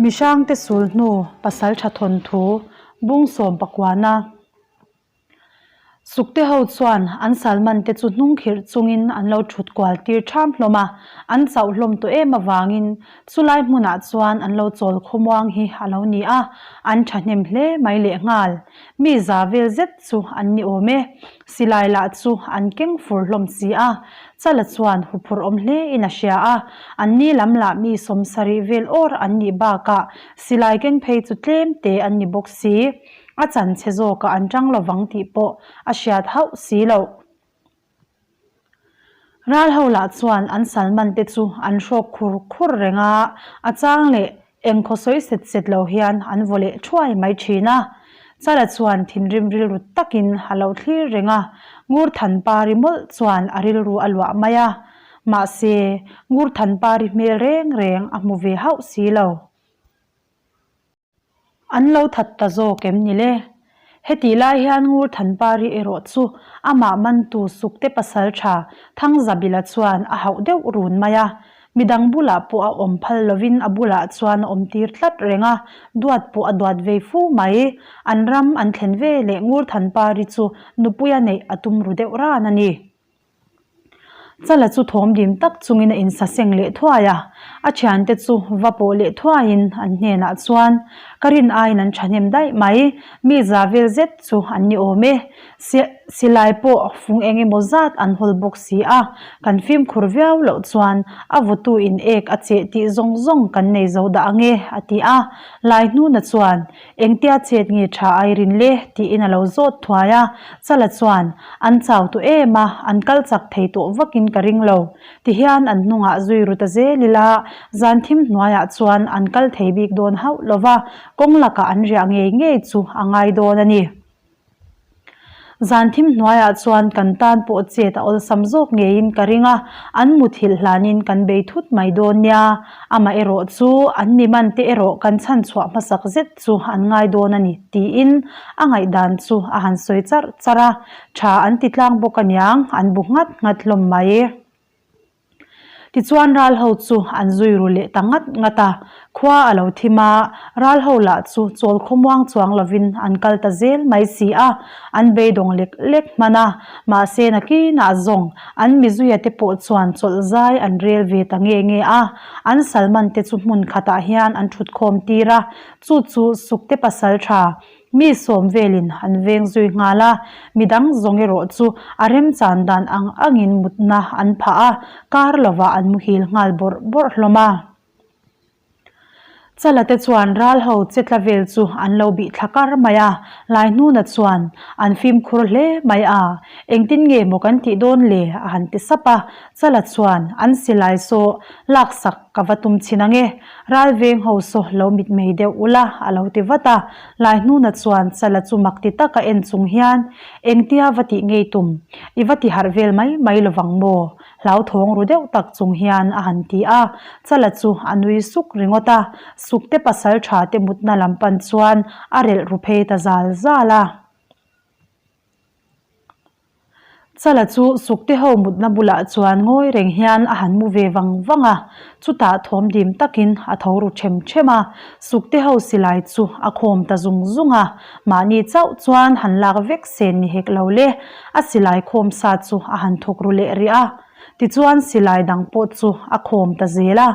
Mihrangte sulhnu pasaltha thawnthu bung sawm pakuana Sukte ho chuan an Salman te chu hnung khirh chungin an lo thut kual tir ṭham hlawm a, an chauh hlawm tawh em avangin chulai hmunah chuan an lo chawl khawmuang hi a lo ni a, an ṭhahnem hle mai lehnghal. Mi za vel zet chu an ni awm e. Silai lah chu an keng fur hlawm si a, Chala chuan huphurh awm hle in a hria a, an ni lam lah mi sawmsarih vel awr an nih bakah silai keng phei chu tlem te an ni bawk si. A chan chhe zawkah an tang lovang tih pawh a hriat hauh si loh. Ral ho lah chuan an Salman te chu an hrawk khur khur reng a, a chang leh engkhaw sawi set set lo hian an vaw leh thuai mai thin a. Chala chuan thinrim rilru takin a lo thlir reng a, Ngurthanpari mawlh chuan a rilru a luah mai a. Mahse, Ngurthanpari hmel reng reng a hmu ve hauh si lo. An lo that ta zawk em ni le? Hetih lai hian Ngurthanpari erawh chu amah mantu Sukte pasal tha Thangzabila chuan a hauh deuh run mai a. Midang bulah pawh a awm phal lovin a bulah chuan a awm tir tlat reng a, duat pawh a duat vei fu mai. An ram an thlen ve leh Ngurthanpari chu nupuia neih a tum ru deuh ran a ni. Chala chu thawm dim tak chungin a insaseng leh thuai a, a thiante chu va pawh leh thuaiin an hnenah chuan, Ka rin aiin an thahnem daih mai, mi za vel zet chu an ni awm e. Silai pawh fung eng emaw zat an hawl bawk si a, kan fimkhur viau loh chuan a vawtu in ek a cheh tih zawng zawng kan nei zo dah ang e, a ti a. Laihnuna chuan, Engtia chet nge tha ai rin le? tiin a lo zawt thuai a, Chala chuan, An chau tawh em a, an kal chak thei tawh vakin ka ring lo. Tihian an hnungah zui ru ta zel ila, zan thim hnuaiah chuan an kal thei bik dawn hauh lo va, kawng lakah an riah ngei ngei chu a ngai dawn a ni. Zan thim hnuaiah chuan kan tan pawh chet a awlsam zawk ngeiin ka ring a, an muthilh hlanin kan bei thut mai dawn nia. Amaherawh chu an mi man te erawh kan chhan chhuah hmasak zet chu an ngai dawn a ni, tiin a ngaihdan chu a han sawi charh charh a. Tha an ti tlang bawk aniang, an bu nghat nghat hlawm mai. Tichuan ral ho chu an zui ru leh ta ngat ngat a, khua a lo thim a, ral ho lah chu chawl khawmuang chuang lovin an kal ta zel mai si a, an beidawng lek lek hman a, mahse nakinah zawng an mizuia te pawh chuan chawlh zai an rel ve ta nge nge a, an Salman te chu hmun khatah hian an thutkhawm tir a, chu chu Sukte pasal tha Mi sawm velin an veng zui nghal a, midang zawng erawh chu a remchan dan ang angin mutna an phah a, kar lovah an muhil nghal bawrh bawrh hlawm a. Chala te chuan ral ho che tla vel chu an lo bih thla kar mai a, Laihnuna chuan an fimkhur hle mai a, engtin nge maw kan tih dawn le a han ti sap a, Chala chuan an silai saw laksak ka va tum chhin ang e, ral veng ho saw lo mitmei deuh ula a lo ti vat a, Laihnuna chuan Chala chu mak ti taka en chung hian, Engtia va tih ngei tum? I va ti harh vel mai mai lovang maw? Hlauthawng ru deuh tak chung hian a han ti a. Chala chu a nui suk ringawt a, Sukte pasal tha te mutna lam pan chuan a relh ru phei ta zal zal a. Chala chu Sukte ho mutna bulah chuan ngawi reng hian a han mu ve vang vang a, chutah thawm dim takin a tho ru them them a, Sukte ho silai chu a khawm ta zung zung a, mahni chauh chuan han lak vek sen ni hek lo le, a silai khawm sa chu a han thawk ru leh rih a. Tichuan silai dang pawh chu a khawm ta zel a,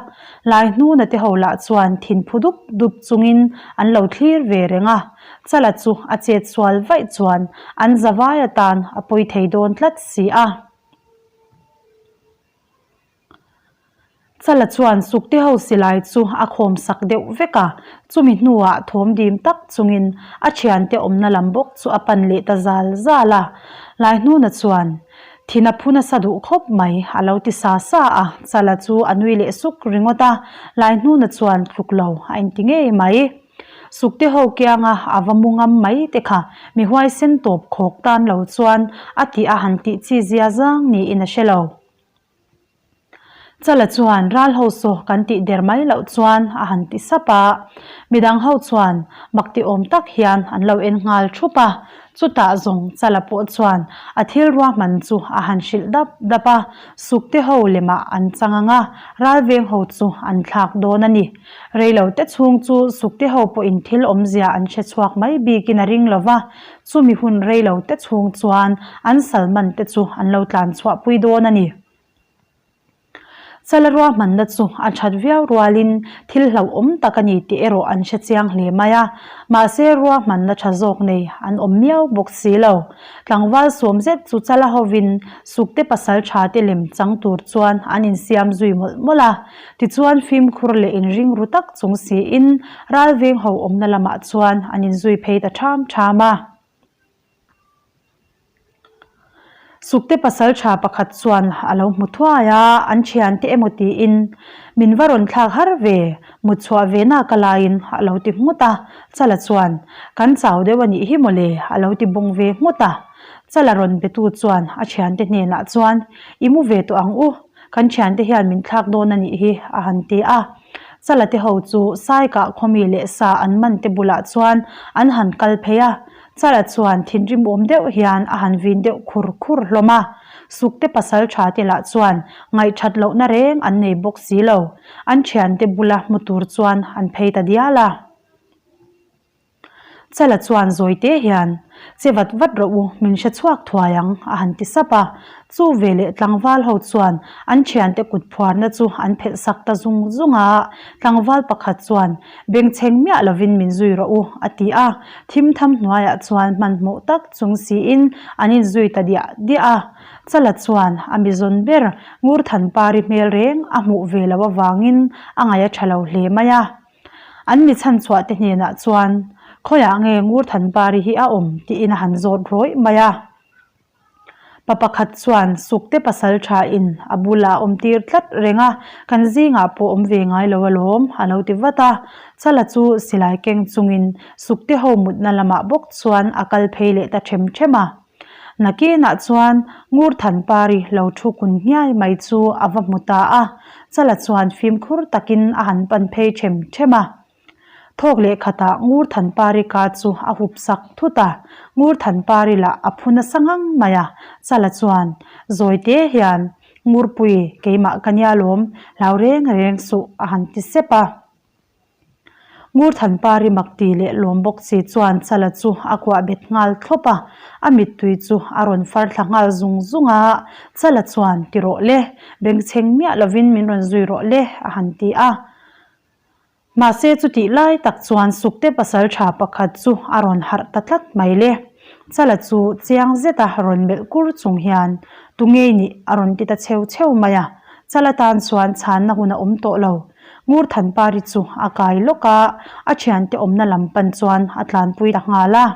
Laihnuna te ho lah chuan thin phu dup dup chungin an lo thlir ve reng a, Chala chu a chet sual vaih chuan an zavai atan a pawi thei dawn tlat si a. Chala chuan Sukte ho silai chu a khawm sak deuh vek a, chumi hnuah thawm dim tak chungin a thiante awmna lam bawk chu a pan leh ta zal zal a. Laihnuna chuan, Thin a phu nasa duh khawp mai, a lo ti sa sa a, Chala chu a nui leh suk ringawt a, Laihnuna chuan tluk lo a inti ngei mai. Sukte ho kianga a va mu ngam mai te kha mi huaisen tawp khawk tan lo chuan a tih a han tih chi zia zang niin a hre lo. Chala chuan ral ho saw kan tih der mai loh chuan a han ti sap a, midang ho chuan mak ti awm tak hian an lo en nghal thup a, chutah zawng Chala pawh chuan a thil ruahman chu a han hrilh dap dap a, sukte ho lemah an chang ang a, ral veng ho chu an thlak dawn a ni. Reilo te chhung chu sukte ho pawhin thil awmzia an hre chhuak mai bikin a ring lo va, chumi hun reilo te chhung chuan an salman te chu an lo tlan chhuahpui dawn a ni. Chala ruahmanna chu a that viau rualin thil hlauhawm tak a ni tih erawh an hre chiang hle mai a, mahse ruahmanna tha zawk nei an awm miau bawk si lo. Tlangval sawm zet chu Chala hovin Sukte pasal tha te lem chang tur chuan an insiam zui mawlh mawlh a, tichuan fimkhur leh inring ru tak chung siin ralveng ho awmna lamah chuan an inzui phei ta ṭham ṭham a. Sukte pasal tha pakhat chuan a lo hmu thuai a, an thiante emaw tiin min va rawn thlak har ve, mut chhuah ve nak a laiin a lo ti nghut a, Chala chuan kan chau deuh a nih hi mawle a lo ti bawng ve nghut a. Chala rawn betu chuan a thiante hnenah chuan i mu ve tawh ang u, kan thiante hian min thlak dawn a nih hi a han ti a. Chala te ho chu Saikah khawmi leh sa an man te bulah chuan an han kal phei a, Chala chuan thinrim awm deuh hian a han vin deuh khur khur hlawm a, Sukte pasal tha te lah chuan ngaihthat lohna reng an nei bawk si lo, an thiante bula hmu tur chuan an phei ta dial a. Chala chuan zawite hian, Che vat vat rawh u, min hre chhuak thuai ang, a han ti sap a. Chu veleh tlangval ho chuan an thiante kut phuarna chu an phelh sak ta zung zung a, tlangval pakhat chuan Bengchheng miah lovin min zui rawh u, a ti a. Thim tham hnuaiah chuan hmanhmawh tak chung siin an inzui ta diah diah a. Chala chuan a mi zawn ber Ngurthanpari hmel reng a hmuh ve loh avangin a ngaih a tha lo hle mai a. An mi chhanchhuah te hnenah chuan, Khawiah nge Ngurthanpari hi a awm? tiin a han zawt rawih mai a. Pa pakhat chuan Sukte pasal tha in a bulah a awm tir tlat reng a, kan zingah pawh awm ve ngai lo alawm a lo ti vat a. Chala chu silai keng chungin Sukte ho mutna lamah bawk chuan a kal phei leh ta them them a. Nakinah chuan Ngurthanpari lo thu kun hniai mai chu a va hmu ta a, Chala chuan fimkhur takin a han pan phei them them a. Thawk leh khatah Ngurthanpari ka chu a hup sak thut a, Ngurthanpari lah a phu nasa ngang mai a, Chala chuan zawite hian, Ngurpui, keimah ka nia lawm, hlau reng reng suh a han ti sep a. Ngurthanpari mak ti leh lawm bawk si chuan Chala chu a kuah bet nghal thlawp a, a mittui chu a rawn far thla nghal zung zung a, Chala chuan, Ti rawh le, bengchheng miah lovin min rawn zui rawh le a han ti a. Mahse chutih lai tak chuan Sukte pasal tha pakhat chu a rawn harh ta tlat mai le. Chala chu chiang zeta rawn melh kur chung hian tu ngei nih a rawn ti ta cheu cheu mai a. Chala tan chuan chhanna hun a awm tawh lo. Ngurthanpari chu a kai lawk a, a thiante awmna lam pan chuan a tlanpui ta nghal a.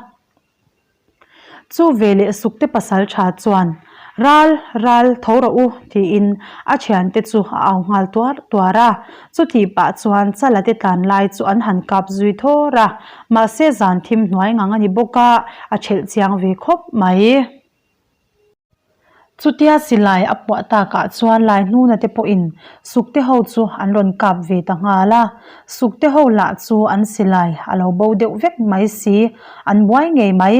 Chu veleh Sukte pasal tha chuan, Ral, ral, tho rawh u, tiin a thiante chu a au nghal tuar tuar a. Chutih pah chuan Chala te tlan lai chu an han kap zui thawr a, mahse zan thim hnuai ngang a ni bawk a, a thelh chiang ve khawp mai. Chutia silai a puah takah chuan Laihnuna te pawhin Sukte ho chu an rawn kap ve ta nghal a. Sukte ho lah chu an silai a lo bo deuh vek mai si, an buai ngei mai.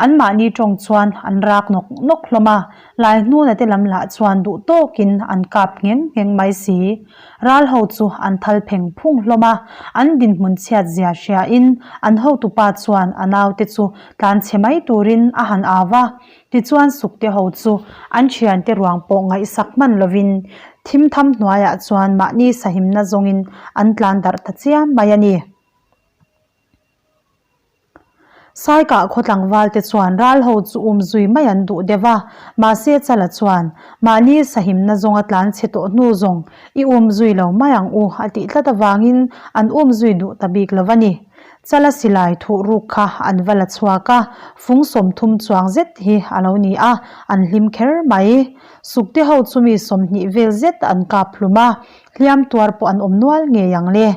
Anmahni tawng chuan an rak nawk nawk hlawm a, Laihnuna te lam lah chuan duh tawkin an kap ngheng ngheng mai si. Ral ho chu an thal pheng phung hlawm a, an dinhmun chhiat zia hriain an hotupa chuan a naute chu tlanchhe mai turin a han au va. Tichuan Sukte ho chu an thiante ruang pawh ngaihsak hman lovin thim tham hnuaiah chuan mahni sahimna zawngin an tlan darh ta chiam mai a ni. Saikah khaw tlangvalte chuan ral ho chu um zui mai an duh deuh a, mahse Chala chuan mahni sahimna zawnga tlan chhe tawh hnu zawng i um zui lo mai ang u a tih tlat avangin an um zui duh ta bik lo a ni. Chala silai thuh ruk kha an va la chhuak a, fung 30 chuang zet hi a lo ni a, an hlim kher mai. Sukte ho chu mi 20 vel zet an kap hlum a, hliam tuar pawh an awm nual ngei ang le.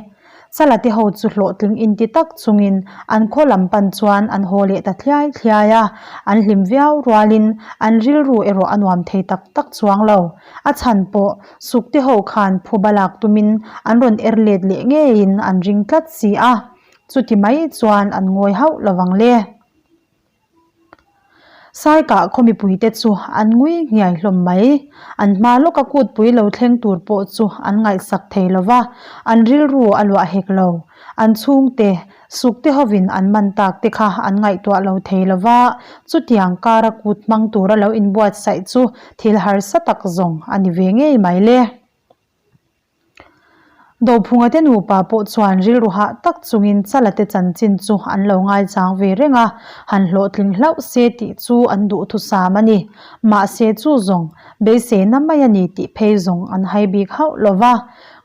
Chala te ho chu hlawhtling inti tak chungin an khaw lam pan chuan an haw leh ta thliai thliai a, an hlim viau rualin an rilru erawh a nuam thei tak tak chuang lo. A chhan pawh Sukte ho khan phuba lak tumin an rawn er let leh ngeiin an ring tlat si a, chuti mai chuan an ngawi hauh lovang le. Saikah khaw mipuite chu an ngui nghiai hlawm mai. An hma lawka kutpui lo thleng tur pawh chu an ngaihsak thei lo va, an rilru a luah hek lo. An chhungte, sukte hovin an man tak te kha an ngaihtuah lo thei lo va, chutiang kara kut hmang tura lo inbuatsaih chu thil harsa tak zawng a ni ve ngei mai le. Dophunga te nupa pawh chuan rilru hah tak chungin Chala te chanchin chu an lo ngaichang ve reng a, han hlawhtling hlauh se tih chu an duhthusam a ni. Mahse chu zawng beiseina mai a ni tih phei zawng an hai bik hauh lo va.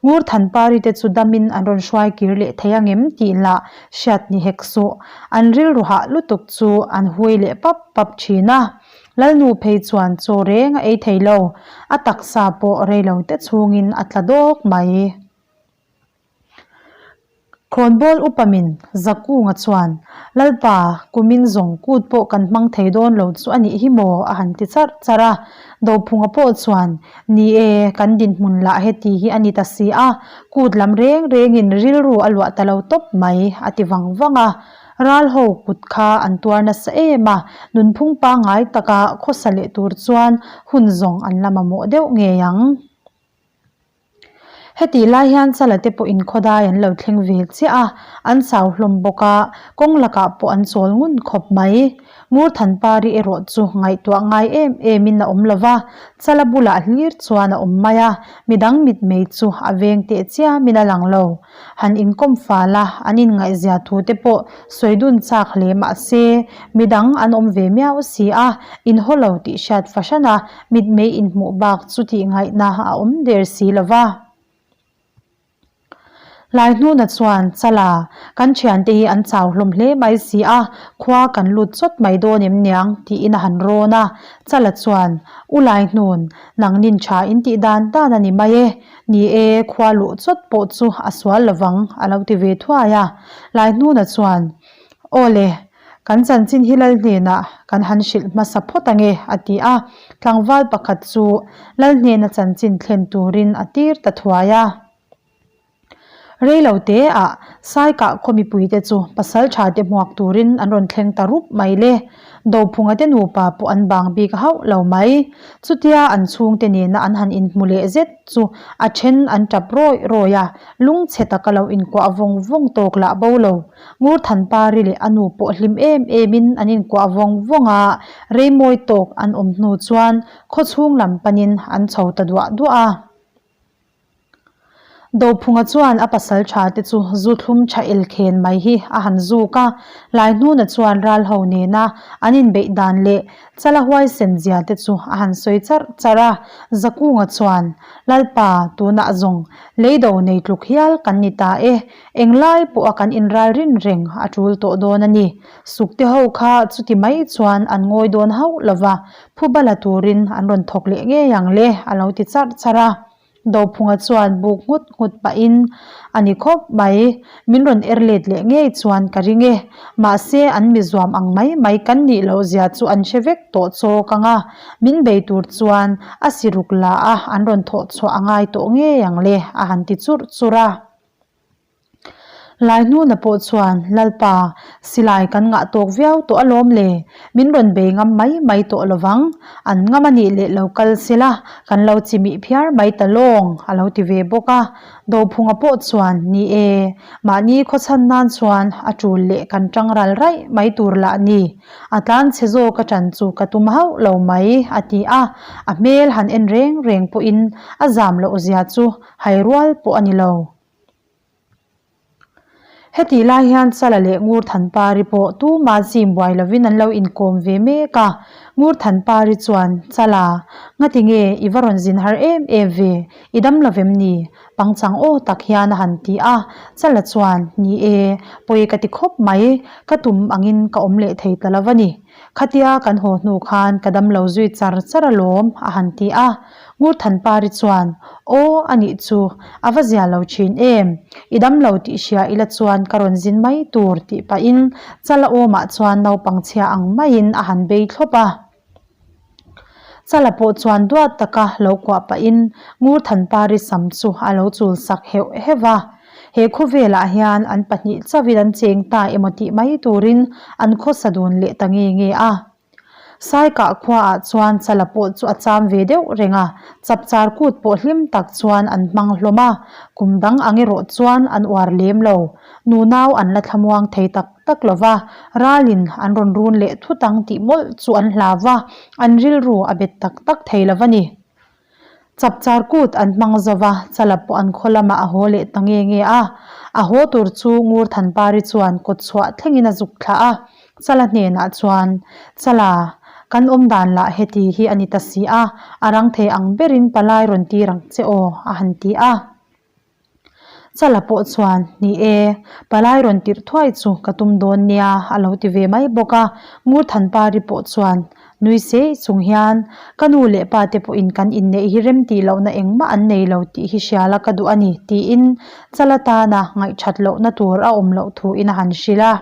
Ngurthanpari te chu damin an rawn hruai kir leh thei angem tih lah hriat ni hek suh. An rilru hah lutuk chu an hui leh pap pap thin a. Lalnu phei chuan chaw reng a ei thei lo, a taksa pawh rei lo te chhungin a tla dawk mai. Khawnbawl upa min Zakunga chuan, Lalpa, kumin zawng kut pawh kan hmang thei dawn lo chu a nih hi maw? a han ti charh charh a. Dophunga pawh chuan, Ni e, kan dinhmun lah heti hi a ni ta si a, kut lam reng rengin rilru a luah ta lo tawp mai, a ti vang vang a. Ral ho kut kha an tuar nasa em a, nunphung pangngai taka khawsa leh tur chuan hun zawng an la mamawh deuh ngei ang. Hetih lai hian Chala te pawhin khawdai an lo thleng ve chiah a, an chau hlawm bawk a, kawng lakah pawh an chawl ngun khawp mai. Ngurthanpari erawh chu ngaihtuah ngai em emin a awm lo va, Chala bulah hlir chuan a awm mai a, midang mitmei chu a veng teh chiamin a lang lo. Han inkawm fal a, an inngaihzia thu te pawh sawi dun chak hle mah se, midang an awm ve miau si a, inhaw lo tih hriat fahran a, mitmei inhmuh bak chu tih ngaihna a awm der si lo va. Laihnuna chuan, Chala, kan thiante hi an chau hlawm hle mai si a, khua kan lut chawt mai dawn em niang? tiin a han rawn a. Chala chuan, U Laihnun, nangnin tha in tih dan dan a ni mai e. Ni e, khua luh chawt pawh chu a sual lovang, a lo ti ve thuai a. Laihnuna chuan, Aw le, kan chanchin hi Lal hnenah kan han hrilh hmasa phawt ange, a ti a. Tlangval pakhat chu Lal hnena chanchin thlen turin a tir ta thuai a. Rei lo te ah Saikah khaw mipuite chu pasal tha te hmuak turin an rawn thleng ta rup mai le. Dophunga te nupa pawh an bang bik hauh lo mai. Chutia an chhungte nena an han inhmu leh zet chu a then an tap rawih rawih a, lungchhe taka lo inkuah vawng vawng tawk lah bo lo. Ngurthanpari leh a nu pawh hlim em emin an inkuah vawng vawng a, reimawi tawk an awm hnu chuan khawchhung lam panin an chho ta duah duah a. Dophunga chuan a pasal tha te chu zu thlum tha el khen mai hi a han zuk a, Laihnuna chuan ral ho nena an inbeih dan leh Chala huaisen zia te chu a han sawi charh charh a, Zakunga chuan, Lalpa, tunah zawng leido nei tluk hial kan ni ta e, englai pawha kan inral rin reng a tul tawh dawn a ni. Sukte ho kha chuti mai chuan an ngawi dawn hauh lova, Phuba la turin an rawn thawk leh ngei ang le, a lo ti charh charh a. Dophunga chuan buk nghut nghut pahin, A ni khawp mai, min rawn er let leh ngei chuan ka ring e. Mahse, an mi zuam ang mai mai kan nih loh zia chu an hre vek tawh chawk ang a. Min bei tur chuan a siruk la a an rawn thawh chhuah a ngai tawh ngei ang le, a han ti churh churh a. Laihnuna pawh chuan, Lalpa, silai kan ngah tawk viau tawh alawm le, min rawn bei ngam mai mai tawh lovang, an ngam a nih leh lo kal sela, kan lo chimih phiar mai ta lawng, a lo ti ve bawk a. Dophunga pawh chuan, Ni e, mahni khawchhan nan chuan a tul leh kan tang ral raih mai tur lah ni, a tlan chhe zawk a tan chu ka tum hauh lo mai, a ti a. A hmel han en reng reng pawhin a zam loh zia chu hai rual pawh a ni lo. Hetih lai hian Chala leh Ngurthanpari pawh tuma zim buai lovin an lo inkawm ve mek a. Ngurthanpari chuan, Chala, ngati nge i va rawn zin har em em ve, i dam lo vem ni? Pangchang aw tak hian a han ti a. Chala chuan, Ni e, pawi ka ti khawp mai, ka tum angin ka awm leh thei ta lo a ni. Khatia kan haw hnu khan ka dam lo zui char char alawm, a han ti a. Ngurthanpari chuan, Aw, a nih chu, a va zia lo thin em? I dam lo tih hria ila chuan ka rawn zin mai tur tih pahin Chala awmah chuan naupang chhia ang maiin a han bei thlawp a. Chala pawh chuan duat taka lo kuah pahin Ngurthanpari sam chu a lo chul sak heuh heuh a. He khawvelah hian an pahnih chauhin an cheng ta emaw tih mai turin an khawsa dun leh ta nge nge a. Saikah khuaah chuan Chala pawh chu a cham ve deuh reng a, chapchar kut pawh hlim tak chuan an hmang hlawm a, kum dang ang erawh chuan an uar lem lo. Nunau an la thlamuang thei tak tak lo va, ralin an rawn run leh thut ang tih mawlh chu an hlau va, an rilru a bet tak tak thei lo a ni. Chapchar kut an hmang zo va, Chala pawh an khaw lamah a haw leh ta nge nge a. A haw tur chu Ngurthanpari chuan kawt chhuah thlengin a zuk thlah a. Chala hnenah chuan, Chala, kan awm dan lah heti hi a ni ta si a, a rang thei ang berin palai rawn tir ang che aw, a han ti a. Chala pawh chuan, Ni e, palai rawn tirh thuai chu ka tum dawn nia, a lo ti ve mai bawk a. Ngurthanpari pawh chuan nui sei chung hian, Ka nu leh pa te pawhin kan inneih hi rem tih lohna engmah an nei lo tih hi hriala ka duh a ni, tiin Chala tana ngaihthat lohna tur a awm loh thuin a han hrilh a.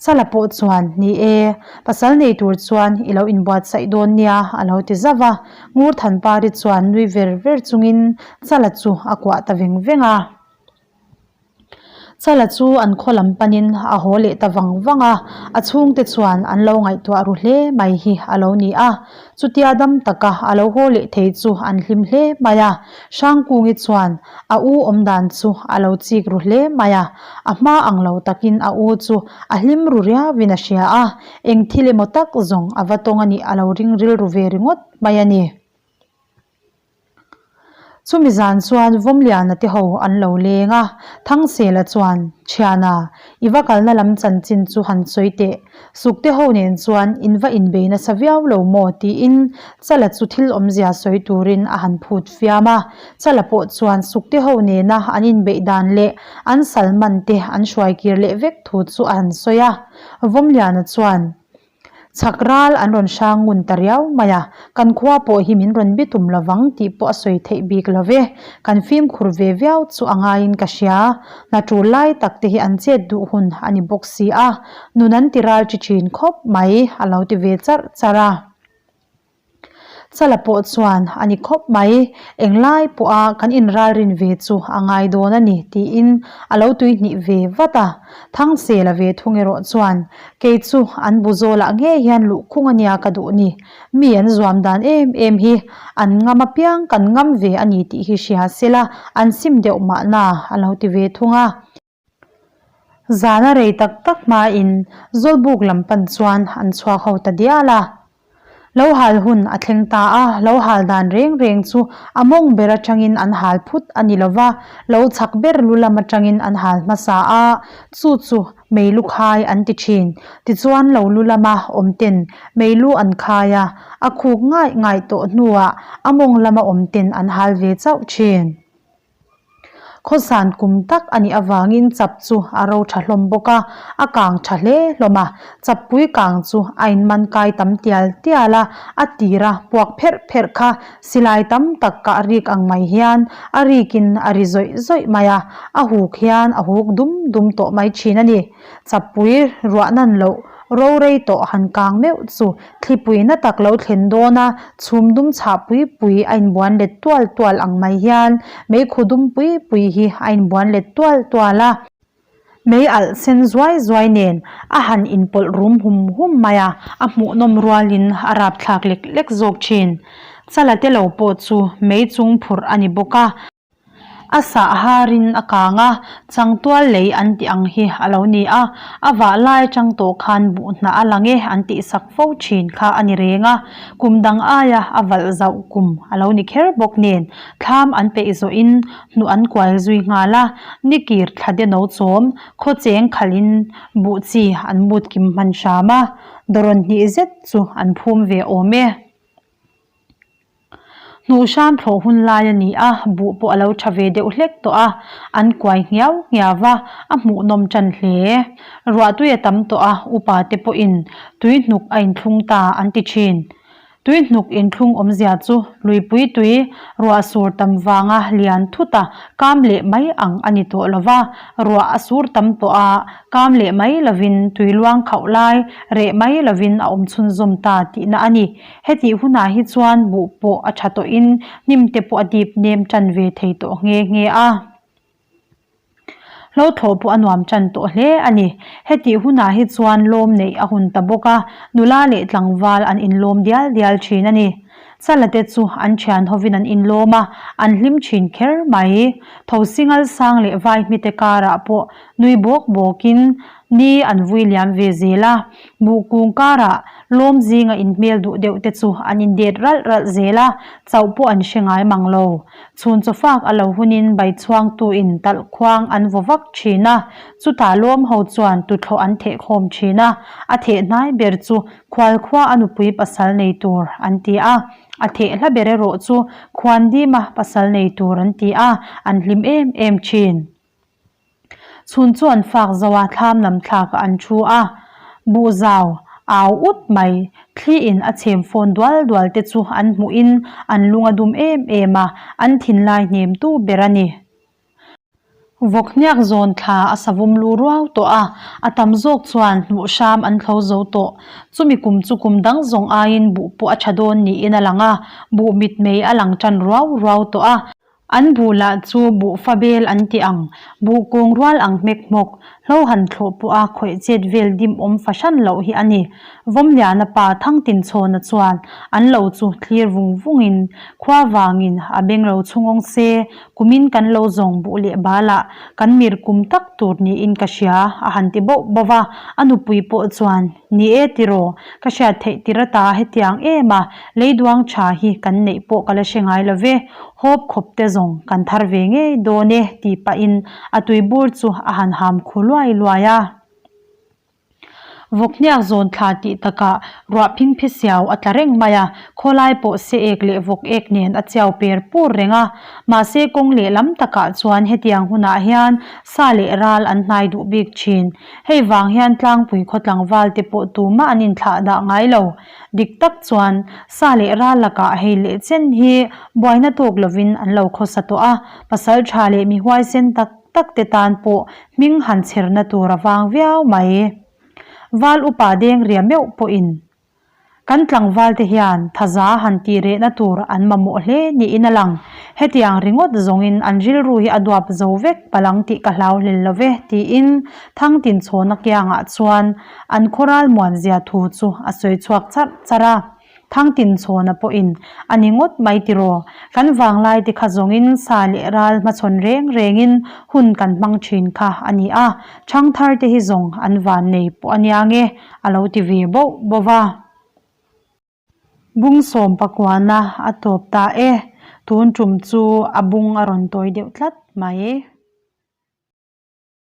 Chala pawh chuan, Ni e, pasal nei tur chuan i lo inbuatsaih dawn nia, a lo ti zauh a. Ngurthanpari chuan nui ver ver chungin Chala chu a kuah ta veng veng a. Chala chu an khaw lam panin a haw leh ta vang vang a, a chhungte chuan an lo ngaihtuah ru hle mai hi a lo ni a. Chutia dam taka a lo haw leh thei chu an hlim hle mai a. Hrangkungi chuan a u awm dan chu a lo chik ru hle mai a, a hma ang lo takin a u chu a hlim ru riauin a hria a, eng thil emaw tak zawng a va tawng a nih a lo ring rilru ve ringawt mai a ni. Chumi zan chuan Vawmliana te ho an lo leng a, Thangsela chuan, Thiana, i va kalna lam chanchin chu han sawi teh, Sukte ho nen chuan in va inbei nasa viau lo maw? tiin Chala chu thil awmzia sawi turin a han phut fiam a. Chala pawh chuan Sukte ho nena an inbeih dan leh an sal man te an hruai kir leh vek thu chu a han sawi a. Vawmliana chuan, Chhak ral an rawn hrang ngun ta riau mai a, kan khua pawh hi min rawn bitum lovang tih pawh a sawi theih bik lo ve. Kan fimkhur ve viau chu a ngaiin ka hria. Hna tul lai tak te hi an chet duh hun a ni bawk si a, nun an ti ral chi thin khawp mai, a lo ti ve charh charh a. Chala pawh chuan, A ni khawp mai, englai pawha kan inralrin ve chu a ngai dawn a ni, tiin a lo tuihnih ve vat a. Thangsela ve thung erawh chuan, Kei chu an bu zawlah ngei hian luhkhung a nia ka duh ni, Mi an zuam dan em em hi an ngam apiang kan ngam ve a ni tih hi hria sela an sim deuh mahna a lo ti ve thung a. Zana rei tak tak hmain Zawlbuk lam pan chuan an chhuak ho ta dial a. Lo hal hun a thleng ta a, lo hal dan reng reng chu a mawng ber atangin an hal phut a ni lova, lo chak ber lu lam atangin an hal hmasa a, chu chu Meilu khai an ti thin. Tichuan lo lu lama awm ten meilu an khai a, a khuk ngaih ngaih tawh hnuah a mawng lama awm ten an hal ve chauh thin. Khawsan kum tak a nih avangin chap chu a ro tha hlawm bawk a, a kang tha hle hlawm a. Chappui kang chu a inman kai tam tial tial a, a tira puak pherh pherh kha Silai tam tak kah rik ang mai hian a rikin a ri zawih zawih mai a, a huk hian a huk dum dum tawh mai thin a ni. Chappui ruah nan loh ro rei tawh han kang meuh chu thlipui na tak lo thlen dawn a, chhum dum chhah pui pui a inbuan let tual tual ang mai hian meikhu dum pui pui hi a inbuan let tual tual a. Mei alh sen zuai zuai nen a han inpawlh rum hum hum mai a, a hmuhnawm rualin a rapthlak lek lek zawk thin. Chala te lo pawh chu mei chung phurh a ni bawk a. A sah harin a kang a, changtual lei an tih ang hi a lo ni a, a vah lai atang tawh khan buh hnah a lang e an tih sak fo thin kha a ni reng a, kum dang aia a valh zauh kum a lo ni kher bawk nen thlam an peih zawhin Hnuh an kual zui nghal a, nikir thla de no chawm, khaw cheng khalhin buh chi an mut kim hman hram a, dawrawn hnih zet chu an phum ve awm e. Hnuh hram thlawh hun lai a ni a, buh pawh a lo tha ve deuh hlek tawh a, an kuai nghiau nghiau va, a hmuhnawm tan hle. Ruah tui a tam tawh a, upa te pawhin tui hnuk a inthlung ta an ti thin. Tui hnuk inthlung awmzia chu luipui tui ruah sur tam vanga lian thut a kam leh mai ang a ni tawh lo va, ruah a sur tam tawh a, kam leh mai lovin tui luang khauh lai reh mai lovin a awm chhunzawm ta tihna a ni. Hetih hunah hi chuan buh pawh a tha tawhin hnim te pawh a dip nem tan ve thei tawh nghe nghe a. Hlo thlawh pawh a nuam tan tawh hle a ni. Hetih hunah hi chuan lawm neih a hun ta bawk a, nula leh tlangval an inlawm dial dial thin a ni. Chala te chu an thian hovin an inlawm a, an hlim thin kher mai. Thosingal sang leh vaihmite karah pawh nui bawk bawkin ni an vui liam ve zel a. Buh kung karah lawm zinga inhmel duh deuh te chu an indet ralh ralh zel a, chauh pawh an hre ngai mang lo. Chhun chawfak a lo hunin baichhuangtuin talh khuang an vaw vak thin a, chutah lawm ho chuan tuthlawh an theh khawm thin a, a theh hnai ber chu khualkhua a nupui pasal nei tur an ti a, a theh hla ber erawh chu khuandima pasal nei tur an ti a, an hlim em em thin. Chhun chu an fak zo a, thlam lam thlakah an thu a, buh zau au ut mai, thli in a chhem fawn dual dual te chu an hmuh in an lung a dum em em a, an thinlai hnem tu ber a ni. Vawk hniak zawn thla a savawm lu ruau tawh a, a tam zawk chuan hmuh hram an thlo zo tawh. Chumi kum chu kum dang zawng aiin buh pawh a tha dawn niin a lang a, buh mitmei a lang tan ruau ruau tawh a. An buh lah chu buh fa bel an ti ang, buh kung rual ang hmek hmawk, hlo han thlawh pawh a khawih chet vel dim awm fahran loh hi a ni. Vawmliana pa Thangtinchhawna chuan an lo chu thlir vung vungin, khua vangin a beng lo chhungawng se, kumin kan lo zawng buh leh balah kan mir kum tak tur niin ka hria a han ti bauh bauh a, a nupui pawh chuan, Ni e tiraw, ka hriat theih tir ata hetiang em a, leiduang tha hi kan neih pawh ka la hre ngai lo ve, hawp khawp te zawng kan thar ve ngei dawn e tih pahin a tuibur chu a han ham khu luai luai a. Vawk hniak zawn thla tih takah ruah phing phi siau a tla reng mai a, khawlai pawh se ek leh vawk ek nen a chiau per pur reng a. Mahse kawng lehlam takah chuan hetiang hunah hian sa leh ral an hnai duh bik thin. Hei vang hian tlangpui khaw tlangval te pawh tumah an inthlah dah ngai lo. Dik tak chuan sa leh ral lakah hei leh chen hi buaina tawk lovin an lo khawsa tawh a, pasal tha leh mi huaisen tak tak te tan pawh hming han chherna tur a vang viau mai. Val upa deng ria meuh pawhin Kan tlangval te hian thaza han tih rehna tur an mamawh hle niin a lang. Hetiang ringawt zawngin an rilru hi a duap zo vek palang tih ka hlau hlel lo ve, tiin Thangtinchhawna kiangah chuan an khawral muanzia thu chu a sawi chhuak charh charh a. Thangtinchhawna pawhin a ni ngawt mai tiraw? Kan vanglai te kha zawngin sa leh ral hmachhawn reng rengin hun kan hmang thin kha a ni a, ṭhangthar te hi zawng an vannei pawh a nia nge? A lo ti ve bauh bauh va. Bung sawm pakuana a tawp ta e. Tun tum chu a bung a rawn tawi deuh tlat mai.